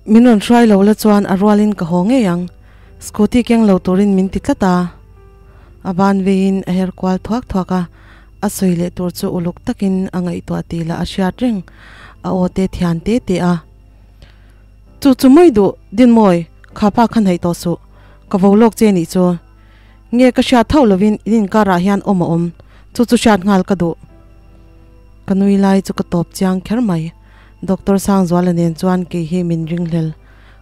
Min rawn hruai lo la chuan a rualin ka haw ngei ang, scooty keng lo turin min ti tlat a. A ban veiin a her kual thuak thuak a, a sawi leh tur chu uluk takin a ngaihtuah tih lah a hriat reng, a aw te thian te te a. Chu chu mai duh, Dinmawi, kha pa kha hnaih tawh suh, ka vo lawk che nih chu. Nge ka hriat thauh lovin in inkarah hian awm a awm, chu chu hriat nghal ka duh. Ka nui lai chu ka tawp chiang kher mai. Doctor Sangzuala nen chuan kei hi min ringhlel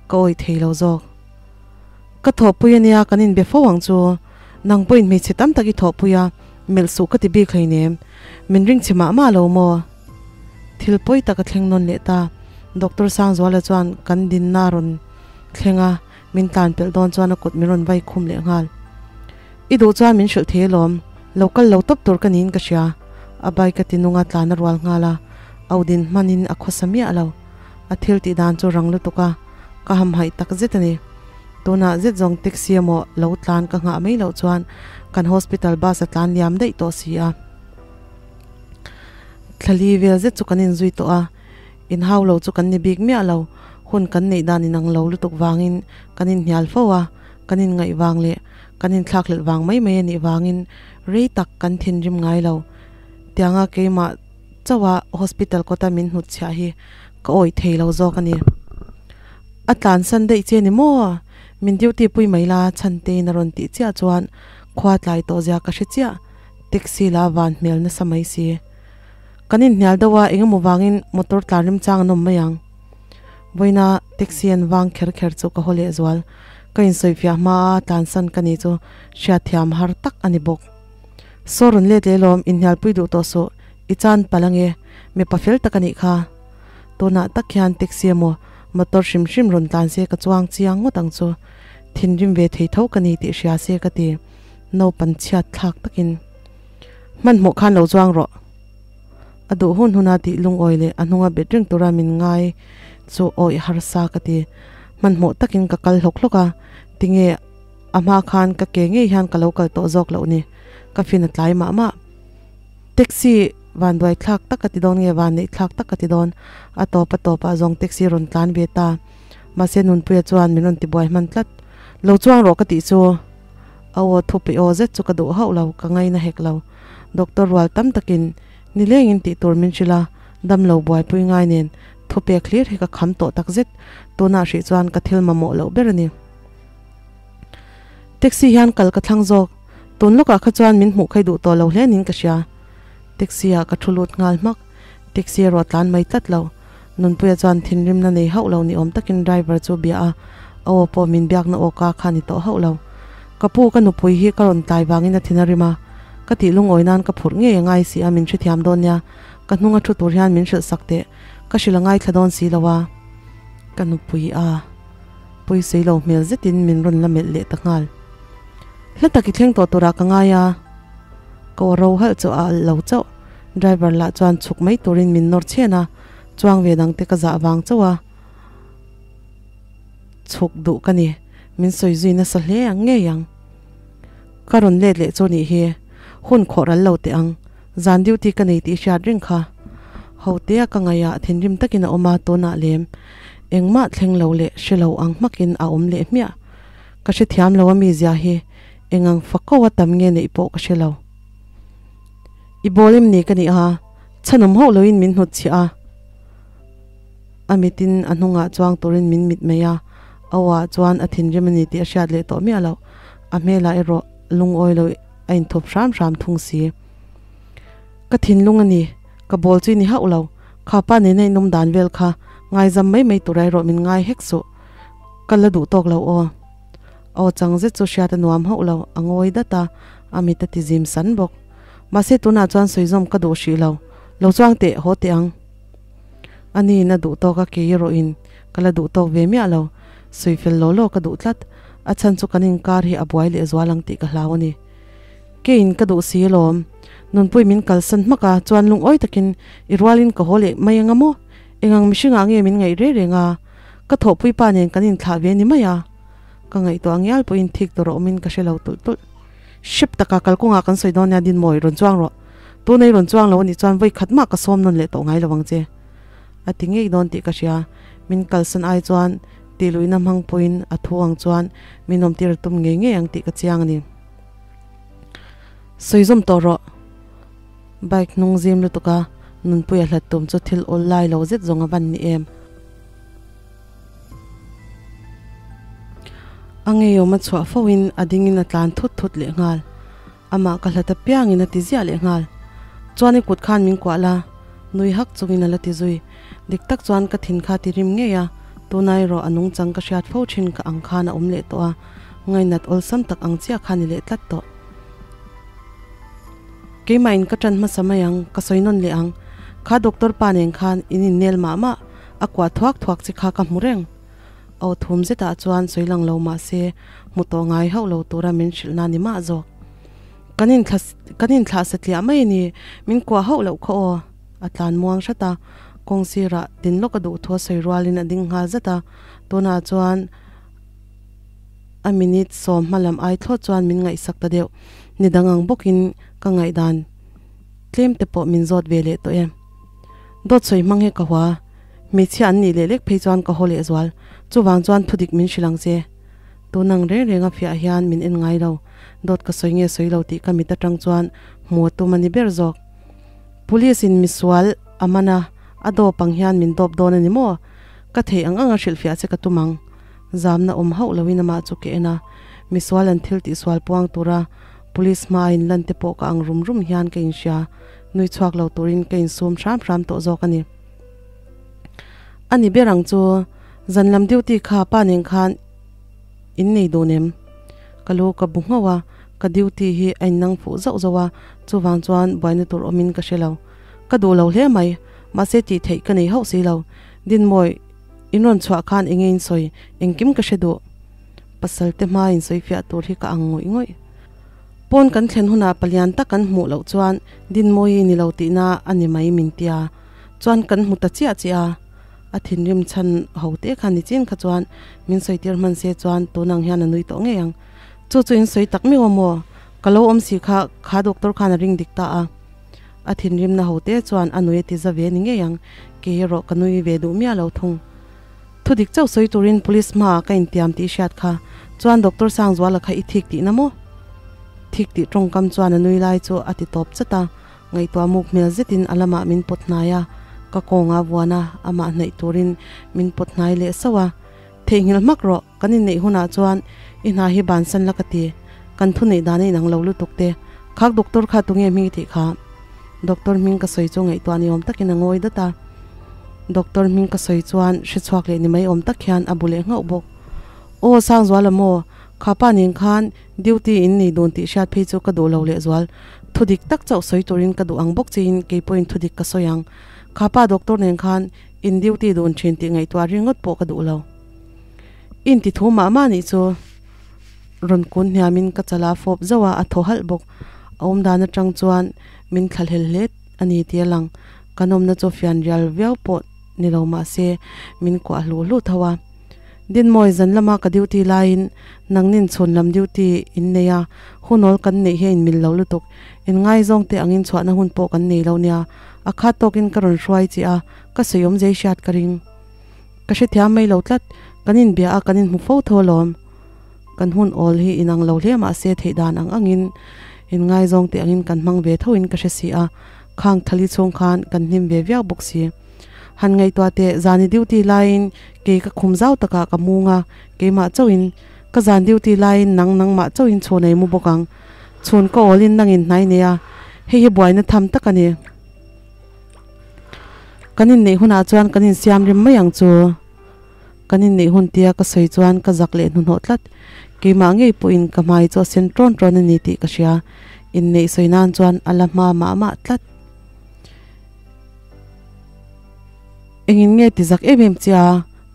ka awih thei lo zawk. Ka thawhpui ania kan inbe fo ang chu, nang pawhin hmeichhe tam tak i thawhpui a, melh suh ka ti bik hleinem, min ring chhe mah mah lo maw? Thil pawi tak a thleng nawn leh ta, Doctor Sangzuala chuan kan dinna a rawn thleng a, min tlan pelh dawn chuan a kut min rawn vai khum leh nghal. I duh chuan min hrilh thei alawm, lo kal lo tawp tur ka niin ka hria. A bike a ti nung a tlan a rual nghal a, au din hmanin a khawsa miah lo. A thil tih dan chu rang lutuk a, ka hamhaih tak zet a ni. Tunah zet zawng taxi emaw lo tlan ka nghah mai loh chuan kan hospital bus a tlan liam daih tawh si a. Thlali vel zet chu kan inzui tawh a, inhau lo chu kan ni bik miah lo. Hun kan neih dan inang lo lutuk vangin kan inhnial fo a, kan inngaih vang leh kan inthlakhlelh vang mai mai a nih vangin rei tak kan thinrim ngai lo. Tianga keimah chauha hospital kawta min hnutchhiah hi ka awih thei lo zawk a ni. A tlansan daih che ni maw? Min duty pui mai la Chhantein a rawn tih chiah chuan khua tlai tawh zia ka hre chiah, taxi la van hmel nasa mai si. Kan inhnial deuh a, engemaw vangin motor tlan remchang an awm mai ang. Vawiina taxi an vang kher kher chu ka haw lehzual. Ka insawifiah hma a tlansan ka ni chu hriatthiam har tak a ni bawk. Saw rawn let leh lawm, inhnialpui duh tawh suh, i chan palh ange, mipa fel tak a nih kha. Tunah tak hian taxi emaw motor hrim hrim rawn tlan se ka chuang chiang ngawt ang chu. Thinrim ve thei tho ka ni tih hria se ka ti, naupan chhiat thlak takin. Hmanhmawh khan lo chuang rawh. A duh hun huna tih lungawi leh a hnunga bet reng tura min ngai chu awih harsa ka ti. Hmanhmawh takin ka kal hlawk hlawk a, tinge a hma khan ka ke ngei hian ka lo kal tawh zawk loh ni, ka fin a tlai mah mah. Taxi van duai thlak tak ka ti dawn nge van neih thlak tak ka ti dawn, a tawp a tawpah zawng taxi rawn tlan ve ta. Mahse Nunpuia chuan min rawn tibuai hman tlat. Lo chuang rawh ka tih chu. A aw thupi aw zet chu ka duh hauh lo, ka ngaina hek lo. Doctor rual tam takin nilengin tih tur min hrilh a, damlo buaipui ngai nen thupek hlir hi ka kham tawh tak zet, tunah hrih chuan ka thil mamawh loh ber a ni. Taxi hian kal ka thlang zawk, tun lawkah kha chuan min hmuh khai duh tawh lo hle niin ka hria. Taxi ah ka thu lut nghal hmak, taxi erawh tlan mai tlat lo. Nunpuia chuan thinrimna nei hauh lo ni awm takin driver chu bia a, a aw pawh min biakna aw ka kha ni tawh hauh lo. Ka pu ka nupui hi ka rawn tlai vangin a thin a rim a, ka tih lungawi nan ka phurh ngei a ngai si a min hrethiam dawn nia, ka hnung a thu tur hian min hrilh sak teh, ka hrilh a ngaithla dawn si lo a. Ka nupui a pawisei lo hmel zetin min rawn la melh leh ta nghal. Hla tak i thleng tawh turah ka ngai a, ka aw ro halh chu a alh lo chauh. Driver lah chuan chhuk mai turin min nawr chhen a, chuang ve dang te ka zah vang chauh a, chhuk duh ka ni, min sawi zui nasa hle ang ngei ang. Ka rawn let leh chu nih hi, hun khawh ral lo teh ang, zan duty ka nei tih hriat reng kha. Ho tea ka ngaih ah thinrim takin a awm a, tunah lem engmah thleng lo leh hre lo ang hmakin a awm leh hmiah. Ka hrethiam lo a mizia hi, engang fako a tam nge neih pawh ka hre lo. I bawl em ni ka nih a, chhanawm hauh loin min hnut chhiah a. A mitin a hnungah chuang turin min mit mai a, a awah chuan a thinrim a ni tih a hriat leh tawh miah loh. A hmelah erawh lungawi lo a inthup hram hram thung si. Ka thinlung a ni, ka bawl chu i ni hauh lo. Kha pa nena inawm dan vel kha ngaizam mai mai tura erawh min ngai hek suh. Ka la duh tawk lo aw. Aw chang zet chu hriat a nuam hauh lo, a ngawi dat a, a mit a ti zim san bawk. Mahse tunah chuan sawi zawm ka duh hrih lo, lo chuang teh haw teh ang. A niin a duh tawk a kei erawhin ka la duh tawk ve miah lo, sawi fel law law ka duh tlat, a chhan chu kan inkar hi a buai leh zual ang tih ka hlau a ni. Keiin ka duh si alawm, Nunpui min kalsan hmak a, chuan lungawi takin i rualin ka haw leh mai anga maw? Engang mihringah nge min ngaih reng reng a? Ka thawhpui pa nen kan inthlah ve ni mai a, ka ngaihtuah ngial pawhin thik tur a awmin ka hre lo tulh tulh. Hrep taka kalkawngah kan sawi dawn nia Dinmawi, rawn chuang rawh. Tunei rawn chuang lo a nih chuan vawi khat mah ka sawm nawn leh tawh ngai lo ang che. A ti ngei dawn tih ka hria. Min kalsan ai chuan tih luihna hmang pawhin a thu ang chuan min awmtir a tum ngei ngei ang tih ka chiang a ni. Sawi zawm tawh rawh. Bike hnung zim lutuk a nunpui a hlat tum chu thil awl lai lo zet zawng a van ni em. A ngeiawm a chhuah fo in a ding in a tlan thut thut leh nghal. Amah ka hlat apiang in a ti ziah leh nghal. Chuan i kut khan min kuah la, nui hak chung in a la ti zui. Dik tak chuan ka thin kha ti rim ngei a, tunah erawh a nungchang ka hriat fo thin ka ang khan a awm leh tawh a, ngainat awlsam tak ang chiah kha ni leh tlat tawh. Keimah in ka ṭan hmasa mai ang, ka sawi nawn leh ang. Kha doctor pa nen khan in innel mah mah, a kuah thuak thuak che kha ka hmu reng. Aw thum zetah chuan sawi lang lo mah se, hmu tawh ngai hauh lo tura min hrilh na ni mah zawk. Kan inthla kan inthlah satliah mai a ni, min kuah hauh loh kha aw. A tlan muang hrat a, kawng sirah din lawk a duh thu a sawi rualin a ding nghal zat a, tunah chuan a minute sawm hma lam ai thlawt chuan min ngaihsak ta deuh. Ni dang ang bawkin ka ngaihdan tlem te pawh min zawt ve leh tawh e. Dawt sawi hmang hi ka hua, hmeichhia an nih leh lek phei chuan ka haw leh zual. Chuvang chuan thudik min hrilh ang che. Tun ang reng reng a fiah hian min en ngai lo. Dawt ka sawi nge sawi lo tih ka mit atang chuan hmu a tum a ni ber zawk. Police in misual a man a, a dawp ang hian min dawp dawn a ni maw? Ka theih ang ang a hrilhfiah che ka tum ang. Zamna awm hauh loin amah chu ka en a, misual an thil tihsual puang tura police hmaa in lan te pawh ka ang rum rum hian ka inhria, nui chhuak lo turin ka insum hram hram tawh zawk a ni. A ni ber ang chu, zan lam duty kha pa nen khan in nei dun em? Ka lu ka bu nghauh a, ka duty hi a innang fuh zauh zauh a, chuvang chuan buaina tur awmin ka hre lo. Ka duh lo hle mai, mahse tih theih ka nei hauh si lo. Dinmawi. In rawn chhuah khan enge in sawi, engkim ka hre duh. Pasal te hma in sawi fiah tur hi ka ang ngawih ngawih. Pawn kan thlen hunah palian tak kan hmuh loh chuan Dinmawi ni lo tihna a ni mai min tia. Chuan kan hmu ta chiah chiah a. A thinrim chhan ho te kha ni chin kha chuan min sawi tir hman se chuan tunang hian a nui tawh ngei ang. Chu chu in sawi tak miau a maw? Ka lo awm si kha kha doctor khan a ring dik ta a. A thinrimna ho te chuan a nui a ti za ve ni ngei ang, kei erawh ka nui ve duh miah lo thung. Thudik chauh sawi turin police hmaah ka intiam tih i hriat kha, chuan Doctor Sangzuala kha i thik tihna maw? Thik tih tawngkam chuan a nui lai chu a ti tawp chat a, ngaihtuah muk hmel zetin a lamah min pawt hnai a, ka kawnga vuan a, amah hnaih turin min pawt hnai leh sauh a. Theihnghilh hmak rawh, kan inneih hunah chuan i hna hi bansan la ka ti. Kan thuneih dan a inang lo lutuk te. Khak doctor kha tunge hming i tih kha? Doctor hming ka sawi chu ngaihtuah ni awm takin a ngawi dat a. Doctor hming ka sawi chuan hre chhuak leh ni mai awm tak hian a bu leh nghauh bawk. Aw Sangzuala maw, kha pa nen khan duty in nei dun tih hriat phei chu ka duh lo lehzual. Thudik tak chauh sawi turin ka duh ang bawk chiin keipawhin thudik ka sawi ang. Kha pa doctor nen khan In duty dun thin tih ngaihtuah ringawt pawh ka duh lo. In ti thu mah mah nih chu rawn kun hniamin ka chala fawp zauh a, a thaw halh bawk. A awm dan atang chuan min thlahlel hle a ni tih a lang. Ka nawmna chu fian rial viau pawh ni lo mah se min kuah hluh hluh tho a. Dinmawi zan lama ka duty laiin nangnin chhun lam duty in nei a, hunawl kan neih hi a inmil lo lutuk. Inngaizawng te angin chhuahna hun pawh kan nei lo nia. A khat tawkin ka rawn hruai che a, ka sawi awm zai hriat ka ring. Ka hrethiam mai lo tlat, kan inbia a kan inhmu fo tho alawm. Kan hun awl hi inang lo hle mahse theih dan ang angin inngaizawng teh angin kan hmang ve thoin ka hre si a, khang thali chhung khan kan hlim ve viau bawk si. Han ngaihtuah teh zani duty laiin kei ka khum zau takah ka mung a, keimah chauhin ka zan duty laiin nang nangmah chauhin chhun ei mu bawk ang. Chhun ka awlin nangin hnai nei a, hei hi buaina tham tak a ni. Kan inneih hunah chuan kan insiam rim mai ang chu. Kan inneih hun tia ka sawi chuan ka zak leh hnuhnawh tlat. Keimah ngei pawhin ka hmai chu a sen ṭawn ṭawn a ni tih ka hria. Inneih sawi nan chuan a la hma mah mah tlat. Engin nge ti zak em em chia?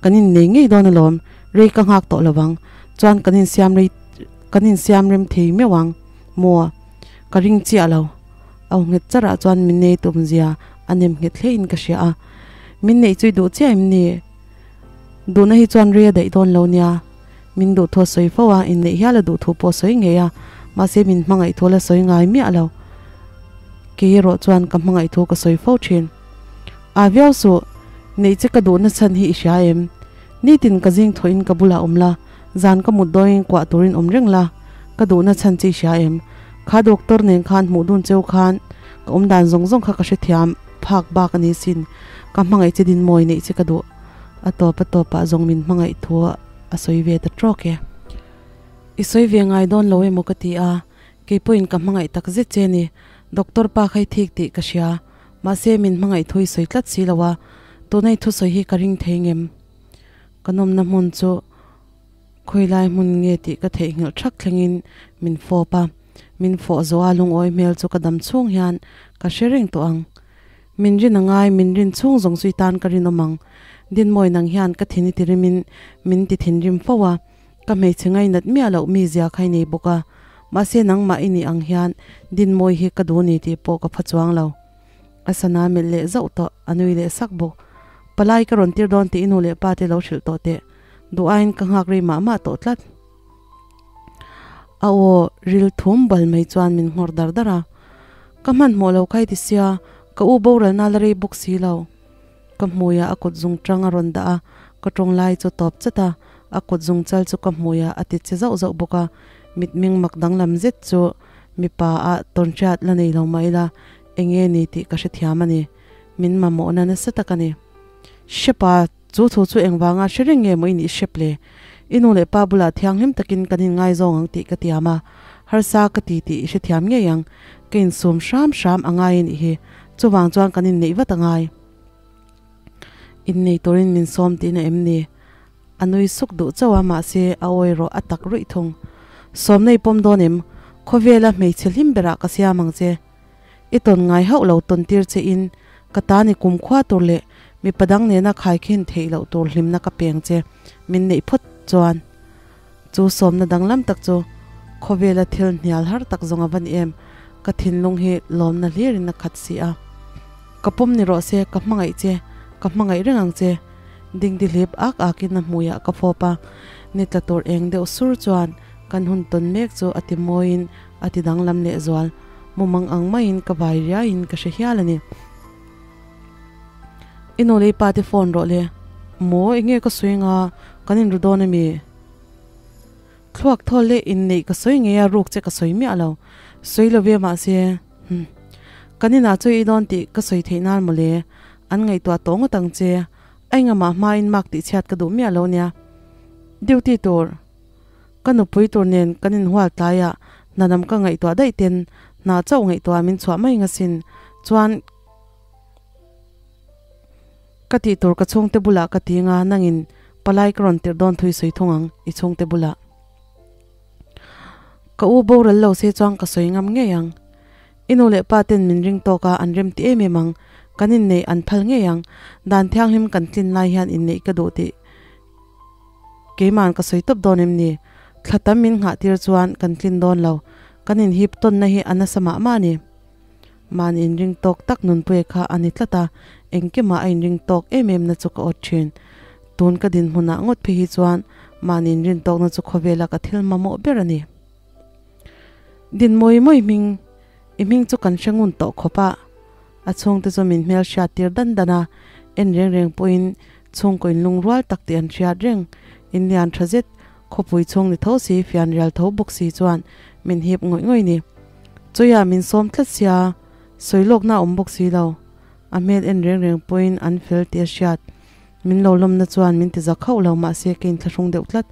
Kan innei ngei dawn alawm. Rei ka nghak tawh lovang. Chuan kan insiam rei kan insiam rem thei meuh ang maw? Ka ring chiah lo. Au nghet charah chuan min nei tum zia a nem nghet hle in ka hria a. Min neih chu i duh chiah em ni? Duhna hi chuan rei a daih dawn lo nia. Min duh thu a sawi fo a, inneih hial a duh thu pawh a sawi ngei a, mahse min hmangaih thu la sawi ngai miah lo. Kei erawh chuan ka hmangaih thu ka sawi fo thin. A viau suh! Neih che ka duhna chhan hi i hria em? Nitin ka zing thawhin ka bulah awm la, zan ka mut dawiin kuah turin awm reng la, ka duhna chhan che i hria em? Kha doctor nen khan hmuh dun cheu khan ka awm dan zawng zawng kha ka hrethiam phak bak a ni sin, ka hmangaih che din mawi neih che ka duh. A tawp a tawpah zawng min hmangaih thu a sawi ve ta trawk e. I sawi ve ngai dawn lo emaw ka ti a, kei pawhin ka hmangaih tak zet che ni. Doctor pa kha i thik tih ka hria, mahse min hmangaih thu i sawi tlat si lo a, tuna i thusawi hi ka ring thei ngem? Ka nawmna hmun chu khawilai hmun nge tih ka theihnghilh thak thlengin min fawp a, min fawh zawh a lungawi hmel chu ka dam chhung hian ka hre reng tawh ang. Min rin a ngai, min rin chhung zawng chu i tan ka rinawm ang. Dinmawi nang hian ka thin i tirimin min ti thinrim fo a, Ka hmeichhe ngainat miah loh mi zia kha i nei bawk a, mahse nangmah i nih ang hian Dinmawi hi ka duh ni tih pawh ka pha chuang lo. A sana melh leh zauh tawh, a nui leh sak bawk. Palai ka rawn tir dawn tih i nu leh pa te lo hrilh tawh teh. Duh aiin ka nghak rei mah mah tawh tlat. A aw ril thum bal mai chuan min nghawr dar dar a. Ka hmanhmawh lo kha i ti sia, ka u boralna la rei bawk si lo. Ka hmuiah a kut zung tang a rawn dah a, ka tawng lai chu tawp chat a, a kut zung chal chu ka hmuiah a ti che zauh zauh bawk a, mitmeng mak danglam zet chu mipa ah tawnhriat la nei lo mah ila eng nge ni tih ka hrethiam a ni, min mamawhna nasa tak a ni. Hrepa, chu thu chu engvanga hre reng nge maw i nih hrep le? I nu leh pa bulah thianghlim takin kan inngaizawng ang tih ka tiam a, harsa ka ti tih i hrethiam ngei ang, ka insum hram hram a ngai a nih hi, chuvang chuan kan inneih vat a ngai. Innei turin min sawm tihna em ni? A nui suk duh chauh a, mahse a awi rawh a tak ruih thung. Sawmna i pawm dawn em? Khawvela hmeichhe hlim berah ka siam ang che. I tawn ngai hauh lo tawn tir che in ka ta ni kumkhua tur leh mipa dang nena khaikhin theih loh tur hlimna ka peng che min neih phawt chuan. Chu sawmna danglam tak chu khawvela thil hnial har tak zawng a va ni em? Ka thinlung hi lawmna hlirin a khat si a. Ka pawm ni rawh se, ka hmangaih che, ka hmangaih reng ang che. Dingdi hlip ak akin a hmuiah ka fawp a, ni tla tur eng deuh sur chuan kan hun tawn mek chu a ti mawiin a ti danglam lehzual. Mumang ang maiin ka vai riaiin ka hre hial a ni. I nu leh i pa te phone rawh le. Maw enge ka sawi anga kan inru dawn ami? Thluak thawl leh inneih ka sawi ngei a ruk che ka sawi miah lo. Sawi lo ve mahse hmm. Kan inah chu i dawn tih ka sawi theih nan mawle. An ngaihtuah tawh ngawt ang che. A engamah hmain mark tihchhiat ka duh miah lo nia. Duty tur. Ka nupui tur nen kan inhual tlaiah hna lam ka ngaihtuah daih ten hna chauh ngaihtuah min chhuah mai ngasin chuan ka tih tur ka chhungte bulah ka ti nga nangin palai ka rawn tirh dawn thui sawi thung ang i chhungte bulah. Ka u boral lo se chuan ka sawi ngam ngei ang. I nu leh pa ten min ring tawk a an rem ti em em ang. Kan inneih an phal ngei ang. Dan thianghlim kan tlin lai hian inneih ka duh tih Keima'n ka sawi tawp dawn em ni? Thla tam min nghah tir chuan kan tlin dawn lo. Kan inhip tawnna hi a nasa mah mah a ni. Mahni inring tawk tak Nunpuia kha a ni tlat a, engkimah a inring tawk em em na chu ka awt thin. Tun ka dinhmunah ngawt phei hi chuan mahni inrin tawkna chu khawvela ka thil mamawh ber a ni. Din mawi mawi hming, i hming chu kan hre ngun tawh khawp a. A chhungte chu min hmel hriat tir dan dan a, en reng reng pawhin chhungkaw inlungrual tak tih an hriat reng. In lian tha zet, khawpui chhung ni tho si, fian rial tho bawk si chuan min hip ngawih ngawih ni. Chawia min sawm tlat sia, sawi lawkna a awm bawk si lo. A hmel en reng reng pawhin an fel tih a hriat. Min lo lawmna chuan min ti zak hauh lo mahse ka inthlahrung deuh tlat.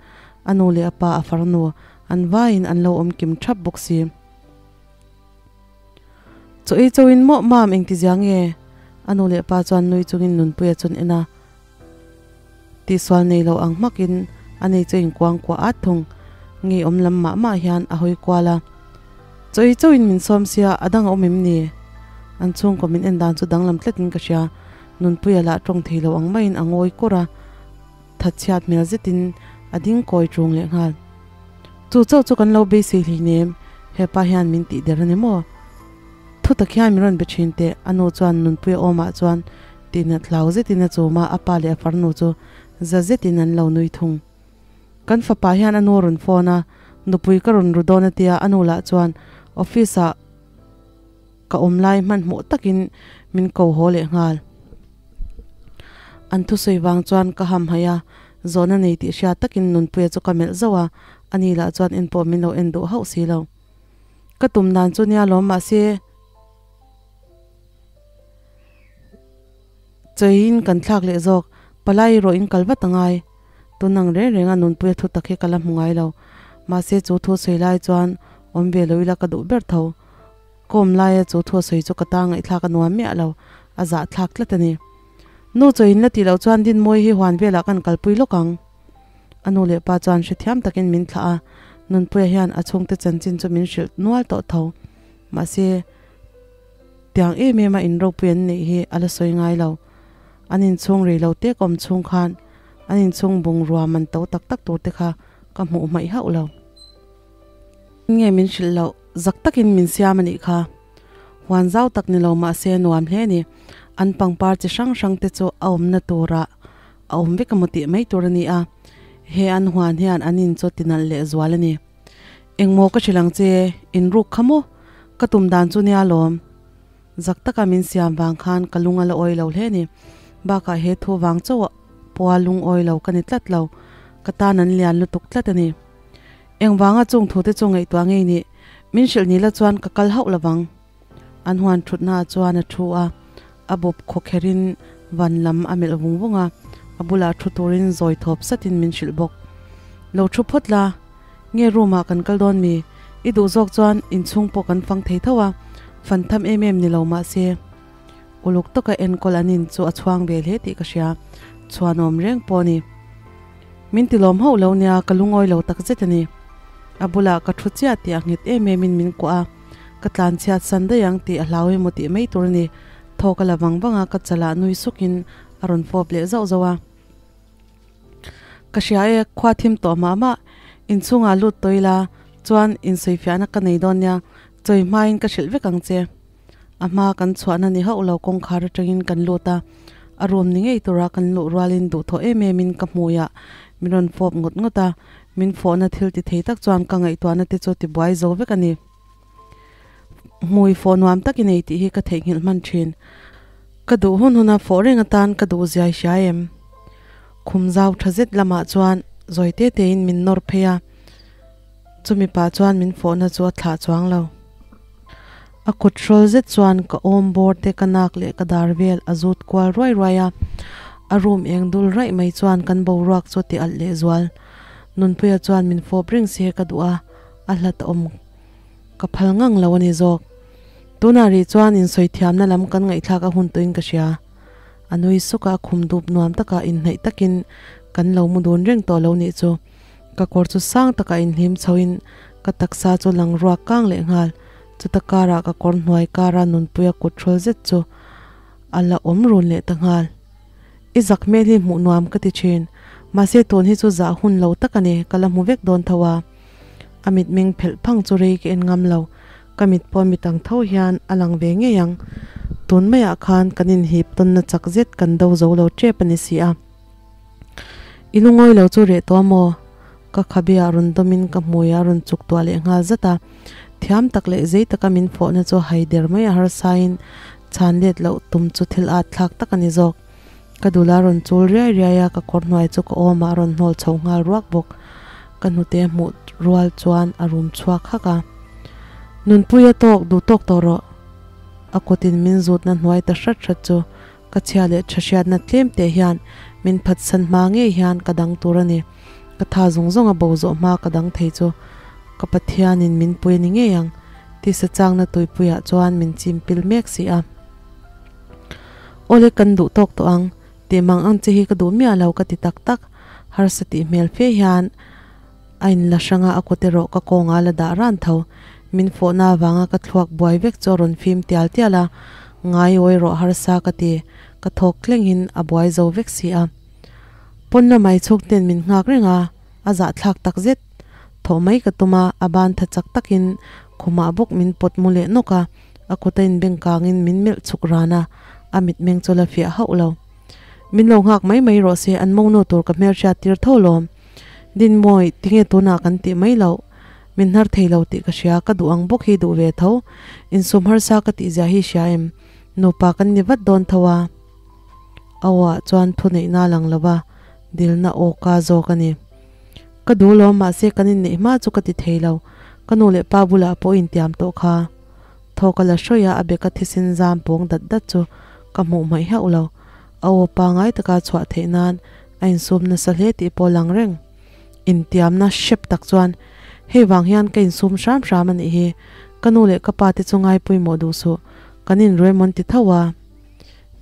A nu leh a pa a farnu an vaiin an lo awm kim thap bawk si. Chaw ei chauhin maw mam engti zia nge? A nu leh pa chuan nui chungin Nunpuia chuan en a, tihsual nei lo ang hmakin a nei chu a inkuang kuah at thung. Ngeiawm lam mah mah hian a hawi kual a, Chaw ei chauhin min sawm sia a dang a awm em ni? An chhungkaw min en dan chu danglam tlatin ka hria. Nunpuia lah tawng thei lo ang maiin a ngawi kawr a, thatchhiat hmel zetin a ding kawi ṭung leh nghal. Chu chauh chu kan lo beisei hleinem, hepa hian min tih der a ni maw? Thu tak hian min rawn be thin teh, a nu chuan Nunpuia awmah chuan tihnat hlau zetin a chum a, a pa leh a farnu chu za zetin an lo nui thung. Kan fapa hian a nu a rawn phone a, nupui ka rawn ru dawn a tia, a nu lah chuan office ah ka awm lai hmanhmawh takin min ko haw leh nghal. An thusawi vang chuan ka ham haih a, zawhna nei tih hriat takin Nunpuia chu ka melh zauh a, ani lah chuan en pawh min lo en duh hauh si lo. Ka tum dan chu nia lawm mahse chawiin kan thlak leh zawk, palai erawh in kal vat a ngai. Tun ang reng reng a Nunpuia thu tak hi ka la hmu ngai lo, mahse chu thu sawi lai chuan awm ve lo ila ka duh ber tho. Kawm laia chu thu a sawi chu ka ta ngaihthlak a nuam miah lo, a zahthlak tlat a ni. Nu chaw in la tih loh chuan Dinmawi hi huan velah kan kalpui lawk ang. A nu leh pa chuan hrethiam takin min thlah a, Nunpuia hian a chhungte chanchin chu min hrilh nual tawh tho. Mahse, tiang em em a in ropui an neih hi a la sawi ngai lo. An inchhung rei lo te ka awm chhung khan an inchhung bungrua man to tak tak tur te kha ka hmuh hmaih hauh lo. Nge min hrilh loh, zak takin min siam a nih kha. Huan zau tak ni lo mah se nuam hle a ni. An pangpar chi hrang hrang te chu a awmna turah a awm vek emaw tih mai tur a ni a, he an huan hian an in chu tinalh leh zual a ni. Engmaw ka hrilh ang che, in ruk kha maw? Ka tum dan chu nia lawm. Zak taka min siam vang khan ka lung a la awi lo hle a ni. Bakah he thu vang chauh pawha lungawi lo ka ni tlat lo, ka tan an lian lutuk tlat a ni. Engvanga chung thute chu ngaihtuah ngei nih, min hrilh ni la chuan ka kal hauh lovang. An huan thutnaah chuan a thu a, a bawp khawkherin van lam a melh vung vung a, a bulah thu turin zawi thawp satin min hrilh bawk. Lo thu phawt la, nge room ah kan kal dawn mi? I duh zawk chuan inchhung pawh kan fang thei tho a, fan tham em em ni lo mahse. Uluk taka enkawl an in chu a chhuang ve hle tih ka hria, chhuanawm reng pawh a ni. Min ti lawm hauh lo nia, ka lungawi lo tak zet a ni. A bulah ka thu chiah tih a nghet em em in min kuah a, ka tlan chhiat san daih ang tih a hlau emaw tih mai tur a ni. Thaw ka la vang vang a, ka chalah nui suk in a rawn fawp leh zauh zauh a. Ka hria e, khua thim tawh mah mah, inchhungah lut tawh ila, chuan insawifiahna ka nei dawn nia, chawi hmain ka hrilh vek ang che. A hma kan chhuahna ni hauh lo kawngkhar atangin kan lut a, a room ni ngei tura kan luh rualin duhthawh em emin ka hmuiah min rawn fawp ngawt ngawt a, min fawhna thil ti thei tak chuan ka ngaihtuahna te chu tibuai zo vek a ni. Hmui fawh nuam tak i nei tih hi ka theihnghilh hman thin. Ka duh hun huna fawh reng atan ka duh ziai hria em? Khum zau tha zet lamah chuan zawi te tein min nawr phei a. Chumi pah chuan min fawhna chu a thlah chuang lo. A kut hrawl zet chuan ka awm bawr te ka nak leh ka dar vel a zut kual ruai ruai a, a room eng dul raih mai chuan kan boruak chu ti alh leh zual. Nunpuia chuan min fawp reng se ka duh a, a hlat a awm ka phal ngang lo a ni zawk. Tunah rih chuan insawi thiamna lam kan ngaihthlak a hun tawhin ka hria. A nui suk a, khum dup nuam takah inhnaih takin kan lo mu dun reng tawh lo nih chu. Ka kawr chu sang takah inhlim chhoin ka taksa chu lang ruak kang leh nghal. Chuta karah ka kawr hnuai kara nunpuia kut hrawl zet chu a la awm run leh ta nghal. I zak hmel hi hmuh nuam ka ti thin. Mahse tun hi chu zah hun lo tak a ni, ka la hmu vek dawn tho a. A mitmeng phelh phang chu rei ka en ngam lo. Ka mit pawh mit ang tho hian a lang ve ngei ang. Tun maiah khan kan inhip tawnna chak zet kan do zo lo tep a ni si a. I lungawi lo chu reh tawh maw? Ka khabe ah rawn dawmin ka hmui a rawn chuk tuah leh nghal zat a. Thiam tak leh zei taka min fawhna chu hai der mai a harsain chhan let loh tum chu thil at thlak tak a ni zawk. Ka dul a rawn chul riai riai a, ka kawr hnuai chu ka awmah a rawn hnawl chho nghal ruak bawk. Ka hnute hmuh rual chuan a rum chhuak hak a. Nunpui a tawk duh tawk tawh rawh. A kutin min zutna hnuai ta hrat hrat chu Ka chhia leh tha hriatna tlem teh hian min phatsan hma ngei hian ka dang tur a ni. Ka tha zawng zawng a bo zawh hma ka dang thei chu ka Pathianin min pui a ni ngei ang. Tisa changna tuipuiah chuan min chim pil mek si a. Awle kan duh tawk tawh ang, tih mang ang che hi ka duh miah lo ka ti tak tak. Harsa tih hmel fe hian a inla hrang a, a kut erawh ka kawngah a la dah ran tho. Min fawhna avanga ka thluak buai vek chu a rawn fim tial tial a, ngai awi rawh harsa ka ti, ka thawk thlengin a buai zo vek si a. Pawn lamai chhuk ten min nghak reng a, a zahthlak tak zet. Thawh mai ka tum a, a ban tha chak takin khumah bawk min pawt mu leh nawk a, a kut a inbeng kangin min melh chhuk ran a, a mitmeng chu la fiah hauh lo. Min lo nghak mai mai rawh se, an monu tur ka hmelhriat tir tho lawm. Dinmawi, tinge tunah kan tih mai loh? Min hnar thei lo tih ka hria, ka duh ang bawk hi duh ve tho. Insum harsa ka tih zia hi hria em? Nupa kan ni vat dawn tho a. A aw ah chuan thuneihna a lang lo va, dilna aw ka zawk a ni. Ka duh lo, mahse kan inneih hma chu ka ti thei lo, ka nu leh pa bulah pawh intiam tawh kha. Thaw ka la hrawih a, a beka thisen zam pawng dat dat chu ka hmuh hmaih hauh lo. A aw pangai taka chhuah theih nan a insum nasa hle tih pawh lang reng. Intiamna hrep tak chuan hei vang hian ka insum hram hram a nih hi, ka nu leh ka pa te chu ngai pawimawh duh suh, kan inruaimawn ti tho a.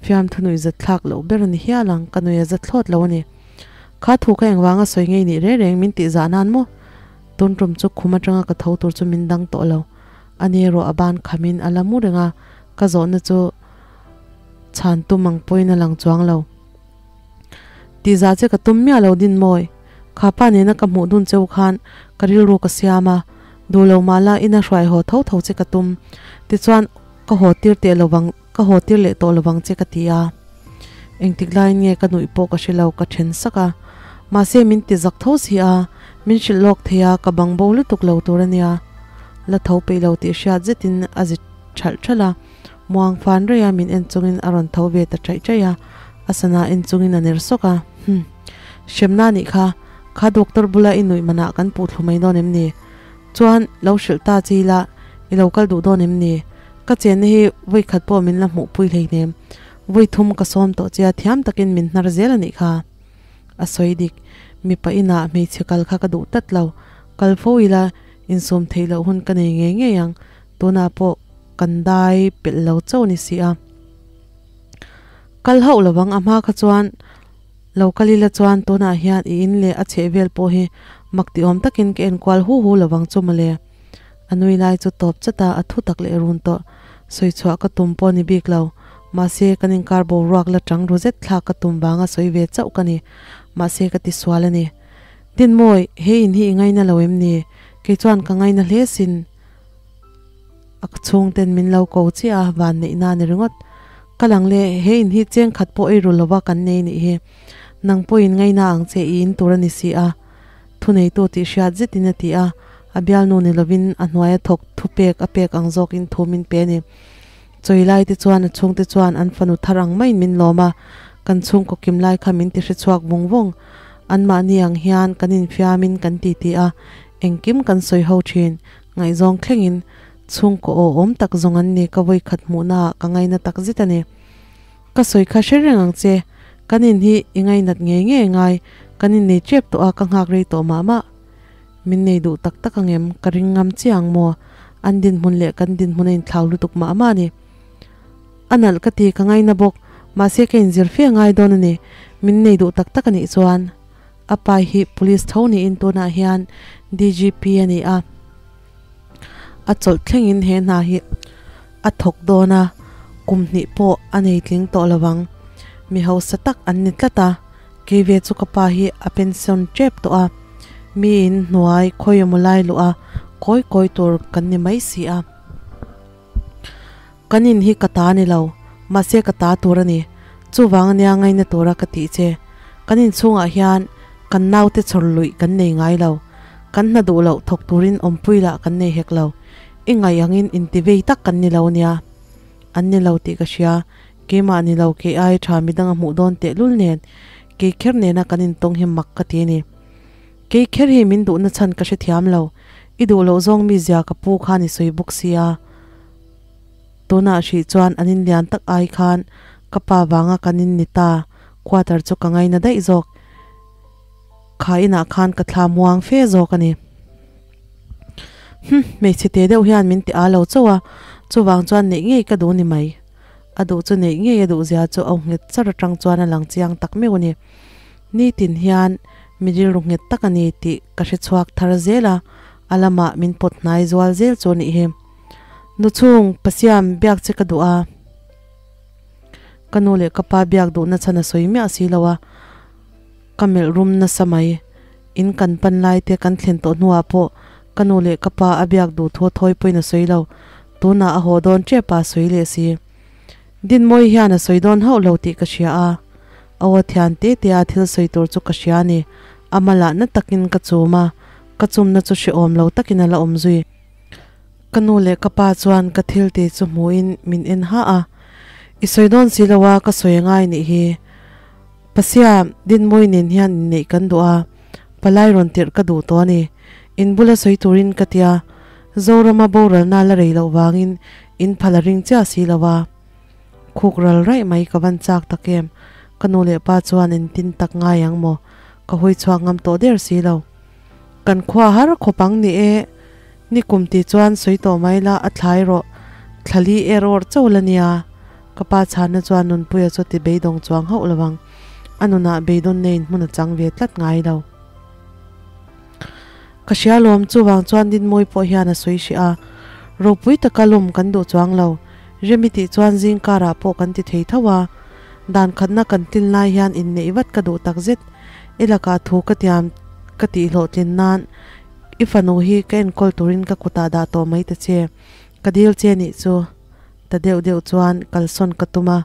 Fiamthu nuih zat thlak loh ber a ni hial ang, ka nuih a za thlawt lo a ni. Kha thu ka engvanga sawi ngei nih reng reng min tih zah nan maw? Tun tum chu khum atanga ka tho tur chu min dang tawh lo. A ni erawh a ban khamin a la mu reng a, ka zawhna chu chhan tum ang pawhin a lang chuang lo. Tih zah che ka tum miah lo din mawi. Kha pa nena ka hmuh dun cheu khan ka rilru ka siam a, duh lo mah la ina hruai haw tho tho che ka tum. Tichuan ka haw tir teh lo vang. Ka haw tir leh tawh lovang che ka ti a, engtik laiin nge ka nuih pawh ka hre lo ka then sak a, mahse min ti zak tho si a, min hrilh lawk thei a, ka bang bo lutuk lo tur a nia. La tho peih lo tih hriat zetin a zi thalh thalh a, muang fan rei a min en chungin a rawn tho ve ta chaih chaih a, a sana en chungin a ner sawk a, Hum. Hremna nih kha, kha doctor bula i nuih manah kan puh thlu mai dawn em ni? Chuan lo hrilh ta chi la, i lo kal duh dawn em ni? Ka chenna hi vawi khat pawh min la hmuhpui hleinem. Vawi thum ka sawm tawh che a, thiam takin min hnar zel a nih kha. A sawi dik. Mipa inah hmeichhe kal kha ka duh tlat lo. Kal fo ila insum theih loh hun ka nei ngei ngei ang. Tunah pawh kan dai pelh lo chauh a ni si a. Kal hauh lovang a hma kha chuan lo kal ila chuan tunah hian i in leh a chheh vel pawh hi mak ti awm takin ka enkual hu hu lovang chu mawle. A nui lai chu tawp chat a, a thu tak leh run tawh. Sawi chhuah ka tum pawh ni bik lo. Mahse, kan inkar boruak la chang ru zet thlak ka tum vanga sawi ve chauh ka ni. Mahse, ka ti sual a ni. Dinmawi, he in hi i ngaina lo em ni? Kei chuan ka ngaina hle sin. A chhungten min lo ko chiah a, van neihna a ni ringawt. Ka lang le, he in hi cheng khat pawh ei ru lova kan nei nih hi. Nang pawhin ngaina ang che i in tur a ni si a. Thuneitu tih hriat zetin a ti a, a bialnu ni lovin a hnuaia thawk thu pek a pek ang zawkin thu min pe a ni. Chawi lai te chuan a chhungte chuan an fanu thar ang maiin min lawm a, kan chhungkaw kim lai kha min ti hre chhuak vung vung. Anmahni ang hian kan infiamin kan titi a, engkim kan sawi ho thin, ngaihzawng thlengin chhungkaw aw awm tak zawng an ni ka vawikhat hmuhnaah ka ngaina tak zet a ni. Ka sawi kha hre reng ang che, kan in hi i ngainat ngei ngei ngai, kan innei tep tawh a ka nghak rei tawh mah mah. Min nei duh tak tak ang em, ka ring ngam chiah ang maw? An dinhmun leh kan dinhmun a inthlau lutuk mah mah a ni. A nalh ka ti, ka ngaina bawk, mahse ka inzir fe ngai dawn a ni, min nei duh tak tak a nih chuan. A pa hi police tho niin tunah hian DGP a ni a, a chawlh thlengin he hna hi a thawk dawn a, kum hnih pawh a nei tling tawh lo ang. Mi hausa tak an ni tlat a, kei ve chu ka pa hi a pension tep tawh a, mi in hnuai khawi emaw lai luh a kawi kawi tur kan ni mai si a. Kan in hi ka ta ni lo, mahse ka ta tur a ni. Chuvang ania ngaina tura ka tih che. Kan inchhungah hian kan naute chhawr luih kan nei ngai lo. Kan hna duh loh thawk turin awmpui lah kan nei hek lo. I ngaih angin intivei tak kan ni lo ania. An ni lo tih ka hria. Keimah ni lo kei ai tha midang a hmuh dawn tehlul nen kei kher nena kan intawng hi mak ka ti a ni. Kei kher hi min duhna chhan ka hrethiam lo. I duh loh zawng mi zia ka pu khan i sawi bawk sia. Tunah hrih chuan an inlian tak ai khan ka pa vanga kan in ni ta, quarter chu ka ngaina daih zawk. Kha inah khan ka thla muang fe zawk a ni. Hum, hmeichhe te deuh hian min ti a lo chauh a, chuvang chuan neih ngei ka duh ni mai. A duh chu neih ngei a duh zia chu au nghet char atang chuan a lang chiang tak meuh a ni. Nitin hian mi rilru nghet tak a ni tih ka hre chhuak thar zel a, a lamah min pawt hnai zual zel chu a nih hi. Nu chhung, Pasiam, biak che ka duh a. Ka nu leh ka pa biak duhna chhan a sawi miah si lo a, ka melh rum nasa mai. In kan pan lai te kan thlen tawh hnuah pawh ka nu leh ka pa a biak duh thu a thawi pawhin a sawi lo. Tunah a haw dawn tep a, a sawi leh si. Dinmawi hian a sawi dawn hauh lo tih ka hria a, aw a thian te te a thil sawi tur chu ka hria a ni. A malah na takin ka chum a, ka chumna chu hrehawm lo takin a la awm zui. Ka nu leh ka pa chuan ka thil ti chu hmuhin min en ha a, I sawi dawn si lo a, ka sawi angai nih hi. Pasia, Dinmawi nen hian inneih kan duh a, palai rawn tirh ka duh tawh a ni. In bula sawi turin ka tia, Zorama boralna la rei loh vangin in phal a ring chiah si lo a. Khuk ral raih mai ka van chak tak em, ka nu leh pa chuan engtin tak ngai ang maw, ka hawi chhuak ngam tawh der si lo. Kan khua har khawp ang ni e, ni kum ti chuan sawi tawh mai la a thlai rawh, thlali er awr chauh la nia, ka pa chhanna chuan Nunpuia chu ti beidawng chuang hauh lo ang, a nunah beidawn neiin hmun a chang ve tlat ngai lo. Ka hria lawm, chuvang chuan Dinmawi pawh hian a sawi hrih a, ropui taka lawm kan duh chuang lo, Remi tih chuan zing karah pawh kan ti thei tho a, dan khatna kan tlin lai hian inneih vat ka duh tak zet, i lakah thu ka tiam ka tih hlawhtlin nan i fanu hi ka enkawl turin ka kutah dah tawh mai ta che, ka dil che nih chu ta deuh deuh chuan kalsawn ka tum a,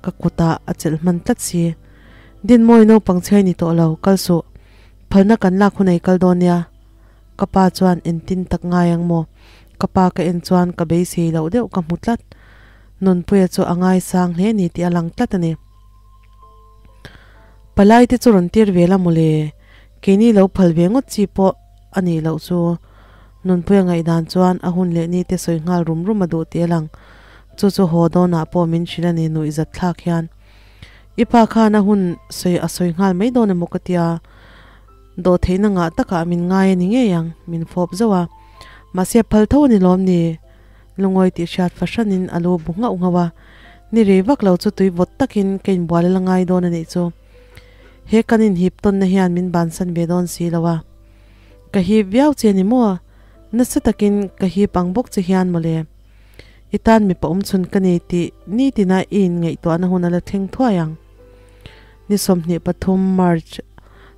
ka kutah a chelh hman tlat si. Dinmawi naupang chhiai ni tawh lo, kal suh. Phalna kan lak hunei kal dawn nia. Ka pa chuan entin tak ngai ang maw? Ka pa ka en chuan ka beisei loh deuh ka hmu tlat. Nunpuia chu a ngaisang hle ni tih a lang tlat a ni. Palai te chu rawn tir ve la mawle, keini lo phal ve ngawt chi pawh a nih loh chu. Nunpuia ngaihdan chuan a hun leh ni te sawi nghal rum rum a duh tih a lang. Chu chu haw dawnah pawh min hrilh a ni nuihzat thlak hian. I pa khan a hun sawi a sawi nghal mai dawn emaw ka tia. Dawhtheihna ngah takah min ngai a ni ngei ang, min fawp zauh a. Mahse phal tho a ni lawm ni? Lungawi tih hriat fahranin a lu bu nghauh nghauh a. Ni rei vak lo chu tui vawt takin ka inbual a la ngai dawn a nih chu. He kan inhip tawnna hian min bansan ve dawn si lo a. Ka hip viau che ni maw? Nasa takin ka hip ang bawk che hian mawle. I tan mipa awmchhun ka ni tih nitina i inngaihtuahna hun a la thleng thuai ang. Ni 23 March,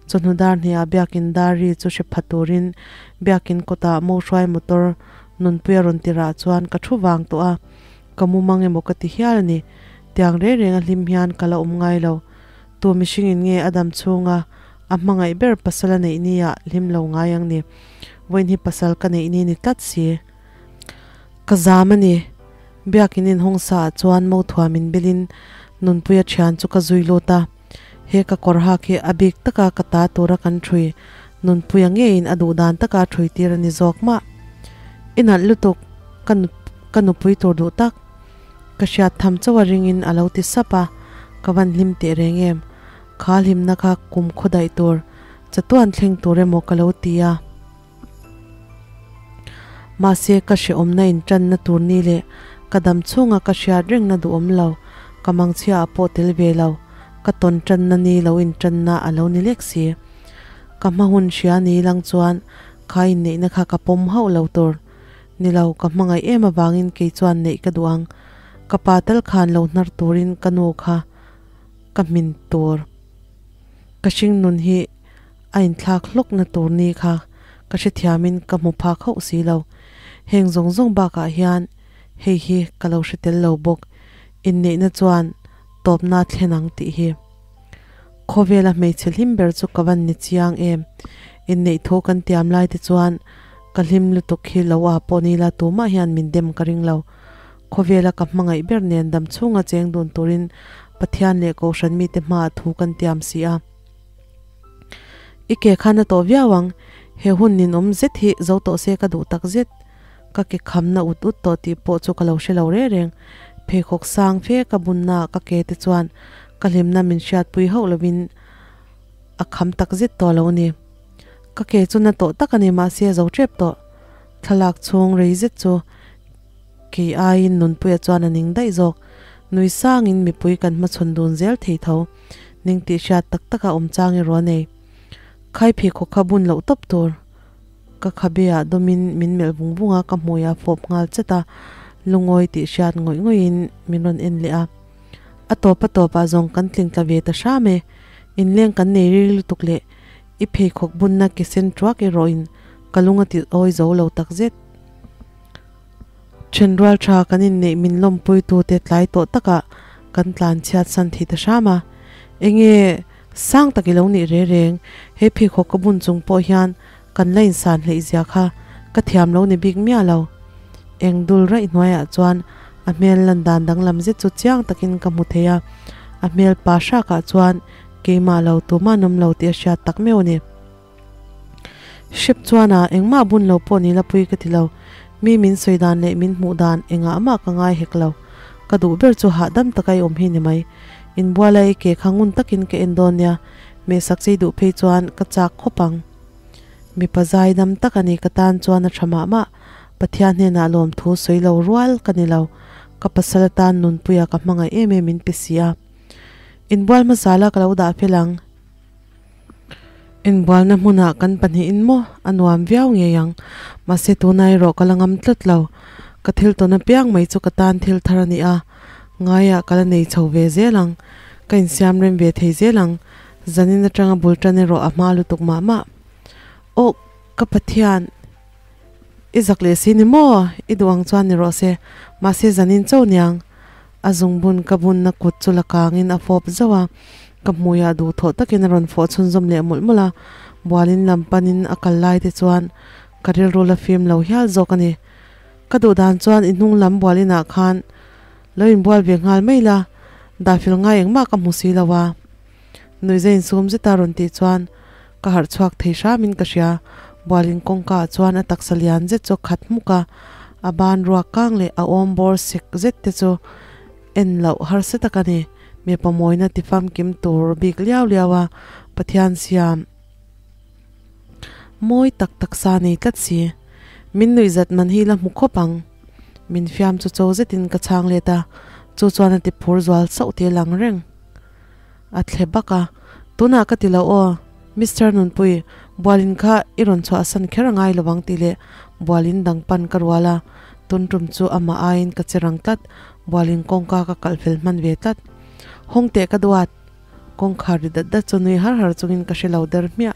chawhnu dar hniah Biakin dar ri chu hre pha turin Biakin kawtah Mohruai motor nunpuia rawn tirah chuan ka thu vang tawh a, ka mu mang emaw ka ti hial a ni. Tiang reng reng a hlim hian ka la awm ngai lo. Tu mihringin nge a dam chhunga a hmangaih ber pasal a neih ni ah hlim lo ngai ang ni. Vawiin hi pasal ka neih ni ni tlat si. Ka zam a ni. Biakin inhawng sa ah chuan mo thuam in bilin Nunpuia thian chu ka zui lut a. He ka kawr hak hi a bik taka ka ta tura kan thui Nunpuia ngeiin a duh dan taka thui tir a ni zawk mah. I nalh lutuk, ka ka nupui tur duh tak. Ka hriat tham chauh a ringin a lo ti sap a, ka van hlim teh reng em. Kha hlimna kha kum khaw daih tur, chatuan thleng tur emaw ka lo ti a. Mahse, ka hrehawmna intanna tur ni leh ka dam chhunga ka hriat rengna duhawm lo, ka mangchhia ah pawh tel ve lo, ka tawn tanna ni lo intanna a lo ni lek si. Ka hma hun hria ni lang chuan kha inneihna kha ka pawm hauh lo tur. Ni lo, ka hmangaih em avangin kei chuan neih ka duh ang. Ka pa tal khan lo hnar turin ka nu kha ka hmin tur. Ka hringnun hi A inthlak hlawkna tur ni kha ka hrethiamin ka hmu phak hauh si lo. Heng zawng zawng bakah hian hei hi ka lo hre tel lo bawk, inneihna chuan tawpna thlen ang tih hi. Khawvela hmeichhe hlim ber chu ka van ni chiang em. Inneih thu kan tiam lai te chuan ka hlim lutuk hi lo a pawh ni la tumah hian min dem ka ring lo. Khawvela ka hmangaih ber nen dam chhunga cheng dun turin Pathian leh Kohhran mite hmaah thu kan tiam si a. I ke khan a tawh viau ang, he hun ninawm zet hi zo tawh se ka duh tak zet. Ka ke khamna ut ut tawh tih pawh chu ka lo hre lo reng reng. Pheikhawk sang fe ka bunna ka ke te chuan ka hlimna min hriatpui hauh lovin a kham tak zet tawh lo ni. Ka ke chu na tawh tak a ni mahse a zo tep tawh. Thlalak chhung rei zet chu kei aiin Nunpuia chuan a ning daih zawk. Nui sangin mipui kan hmachhawn dun zel thei tho. Ning tih hriat tak taka awm chang erawh a nei. Khai pheikhawk kha bun loh tawp tur. Ka khabe ah dawmin min melh vung vung a, ka hmui a fawp nghal chat a, lungawi tih hriat ngawih ngawih in min rawn en leh a. A tawp a tawp ah zawng kan tling tla ve ta hram e. Inleng kan nei ril lutuk leh i pheikhawk bunna ke sen tuak erawh in ka lung a ti awi zo lo tak zet. Thenrual tha kan inneih min lawmpui tute tlai tawh takah kan tlan chhiat san thei ta hram a. Enge sang tak i lo nih re reng, he pheikhawk ka bun chung pawh hian kan la insan hleih zia kha ka thiam lo ni bik miah lo. Eng dul raih hnuaiah chuan a hmel lan dan danglam zet chu chiang takin ka hmu thei a, a hmel pa hrakah chuan keimah lo tumah an awm lo tih a hriat tak meuh a ni. Hrep chuan a engmah bun lo pawh ni la pui ka ti lo, mi min sawi dan leh min hmuh dan engah mah ka ngai hek lo. Ka duh ber chu hahdam taka i awm hi ni mai. Inbuala i ke kha ngun takin ka en dawn nia, mehsak chei duh phei chuan ka chak khawp ang. Mipa zaidam tak a ni ka tan chuan a tha mah mah. Pathian hnenah lawmthu sawi lo rual ka ni lo. Ka pasal atan nunpuia ka hmangaih em em min pe si a. Inbual hmasa la ka lo dah fel ang. Inbualna hmunah kan pahnihin maw a nuam viau ngei ang. Mahse tuna erawh ka la ngam tlat lo. Ka thil tawn apiang mai chu ka tan thil thar a ni a, ngaiah ka la nei chho ve zel ang. Ka insiam rem ve thei zel ang. Zanin atanga bul tan erawh a hma lutuk mah mah. Aw ka Pathian, i zak leh si ni maw? I duh ang chuan ni rawh se. Mahse zanin cho niang. A zungbun ka bunna kut chu la kangin a fawp zauh a, ka hmuiah duhthawh takin a rawn fawh chhunzawm leh mawlh mawlh a, bualin lam panin a kal lai te chuan ka rilru la fim lo hial zawk a ni. Ka duh dan chuan i hnung lam bualinah khan lo inbual ve nghal mai la, dahfel ngai engmah ka hmu si lo a. Nuihza insum zeta rawn tih chuan ka harh chhuak thei hramin ka hria. Bualin kawngka ah chuan a taksa lian zet chu a khat hmuk a, a ban ruak kang leh a awm bawr sek zet te chu en loh harsa tak a ni. Mipa mawina ti famkim tur bik liau liau a Pathian siam mawi tak taksa nei tlat si. Min nuihzat man hi la hmu khawp ang. Min fiam chu cho zetin ka chhang let a, chu chuan a ti phur zual sauh tih a lang reng. A thle bak a, Tunah ka ti lo aw, Mister Nunpui, bualin kha i rawn chhuahsan kher a ngai lovang tih leh bualin dang pan ka rual a, tun tum chu amah aiin ka che rang tlat, bualin kawngka ka kalh fel hman ve tlat. Hawng teh ka duat. Kawngkhar ri dat dat chu nui har har chungin ka hre lo der hmiah.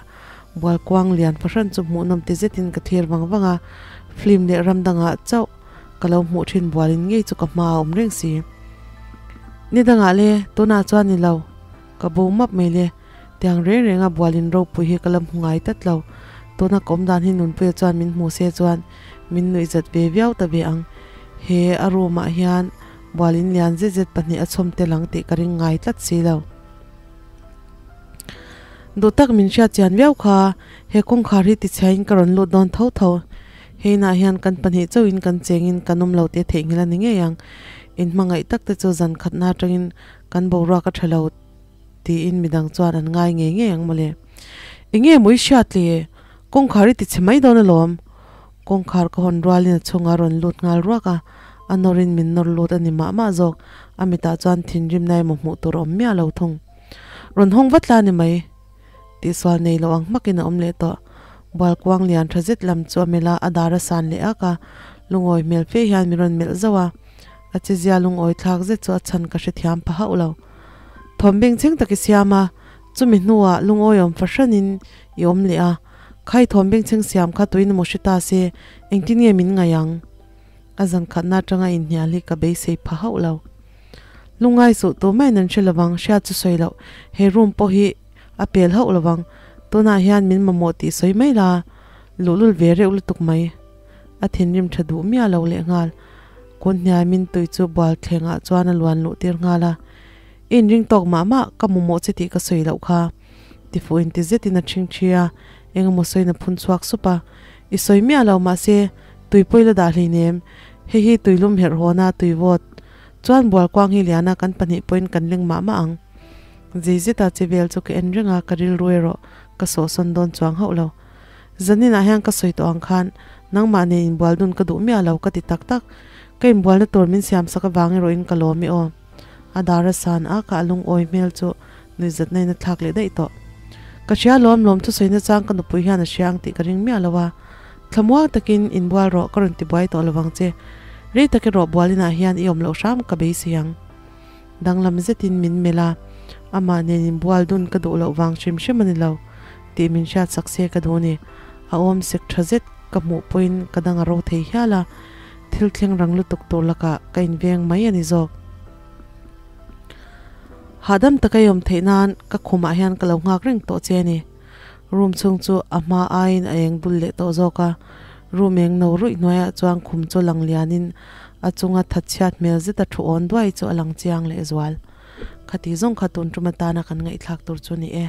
Bual kuang lian fahran chu hmuhnawm ti zetin ka thlir vang vang a, film leh ram dangah chauh ka lo hmuh thin bualin ngei chu ka hma a awm reng si. Ni dangah le, tunah chuan ni lo, ka bo map mai le, tiang reng renga bualin ropui hi ka la hmu ngai tlat lo. Tuna ka awm dan hi Nunpuia chuan min hmu se chuan min nuih zat ve viau ta ve ang. He a room ah hian bualin lian zet zet pahnih a chhawm tel ang tih ka ring ngai tlat si lo. Duh tak min hriat chian viau kha, he kawngkhar hi tichhiain ka rawn lut dawn tho tho. Hei inah hian kan pahnih chauhin kan chengin kan awm lo tih a theihnghilh a ni ngei ang. In hmangaih tak te chu zan khatna atangin kan boruak a tha lo tiin midang chuan an ngai ngei ngei ang mawle. Enge maw i hriat le? Kawngkhar i ti chhe mai dawn alawm. Kawngkhar ka hawn rualin a chhungah a rawn lut nghal ruak a, a nawrin min nawr lut a ni mah mah zawk. A mitah chuan thinrimna emaw hmuh tur a awm miah lo thung. Rawn hawng vat la ni mai. Tihsual nei lo ang hmakin a awm leh tawh. Bual kuang lian tha zet lam chu a melh a, a dar a san leh ak a, lungawi hmel fe hian min rawn melh zauh a. A chezia lungawi thlak zet chu a chhan ka hrethiam pha hauh lo. Thawm bengchheng tak i siam a, chumi hnuah lungawi awm fahranin i awm leh a. Khai thawm bengchheng siam kha tuin emaw hre ta se, engtin nge min ngaih ang? A zan khatna atanga inhnial hi ka beisei pha hauh lo. Lungngai suh tu maiin an hre lovang, hriat chu sawi loh, he room pawh hi a pel hauh lovang, tunah hian min mamawh tih sawi mai la, luhlul ve reuh lutuk mai. A thinrim tha duh miah lo lehnghal. Kun hniai min tui chu bual thlengah chuan a luan luh tir nghal a. I inring tawk mah mah, ka mamawh che tih ka sawi loh kha. Tifuh inti zetin a ṭhingṭhi a, engemaw sawiin a phun chhuak sup a. I sawi miah lo mahse, tui pawi la dah hleinem, hei hi tuilum herh hawna tui vawt chuan bual kuang hi liana kan pahnih pawhin kan leng mah mah ang. Zei zeta che vel chu ka en reng a, ka rilru erawh ka sawhsawn dawn chuang hauh lo. Zaninah hian ka sawi tawh ang khan nangmah nen inbual dun ka duh miah lo ka ti tak tak. Ka inbualna tur min siam sak avang erawhin ka lawm i aw. A dar a san a, ka a lungawi hmel chu nuihzatna in a thlak leh daih tawh. Ka hria lawm lawm thusawi nachang ka nupui hian a hria ang tih ka ring miah lo a. Thlamuang takin inbual rawh ka rawn ti buai tawh lovang che. Rei tak erawh bualinah hian i awm loh hram ka beisei ang. Danglam zetin min melh a, amah nen inbual dun ka duh loh vang hrim hrim a ni lo tih min hriat sak se ka duh a ni. A awm sek tha zet ka hmuh pawhin ka dang a ro thei hial a, thil thleng rang lutuk tur lakah ka inveng mai a ni zawk. Hahdam taka i awm theih nan ka khumah hian ka lo nghak reng tawh che a ni. Room chhung chu a hma aiin a eng dul leh tawh zawk a, room eng no ruih hnuaiah chuan khum chu lang lianin a chunga thatchhiat hmel zeta thu awn duai chu a lang chiang leh zual. Khati zawng kha tun tum atana kan ngaihthlak tur chu ni e.